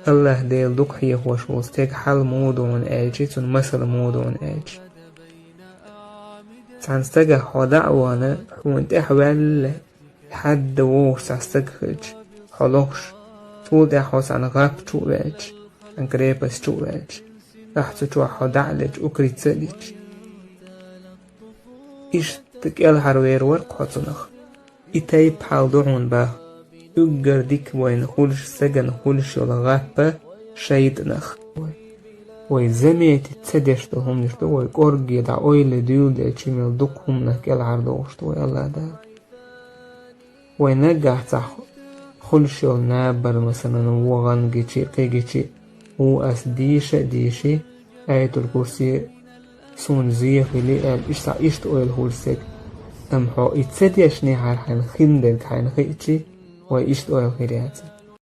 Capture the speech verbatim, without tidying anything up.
АллахӀ Дела дукха хьехош волу стеган хьал муха ду хьуна аьлча, цуьнан масал муха ду хьуна аьлча. Цхьана стагах хьо дӀа а вахана, хьуна тӀаьхьа ваьлла, хьадда вогӀуш цхьа стаг хилча, хьо лохуш, цул тӀаьхьа хьо цхьана гӀап чу а ваьлча, цхьана крепость чу а ваьлча, ахь цу чохь хьо дӀа а леча, укрица а дича. Иштта кӀелхьарвер вара-кх хьо цунах. И тайпа хьал ду хьуна боху, уггар дика вайна хуьлуш, стагана хуьлуш йолу гӀап шайтӀанах. Вай заметить ца деш долу хӀуманаш ду, вай кӀоргге дӀа ойла дуьйладелча, мел дукха хӀуманах кӀелхьардохуш ду вай АллахӀ Дала. Вай наггахь цхьа хуьлуш йолу набар, масалан, вогӀан гичи, кхин гичи, ву ас дийша а дийши, Аятул-Курси суна зен хили аьлла, иштта, иштта ойла хуьлу стеган. Амма хьо и ца дешнехьара хьайна хиндерг хьайна хиъчи, вай иштта ойла хир яц.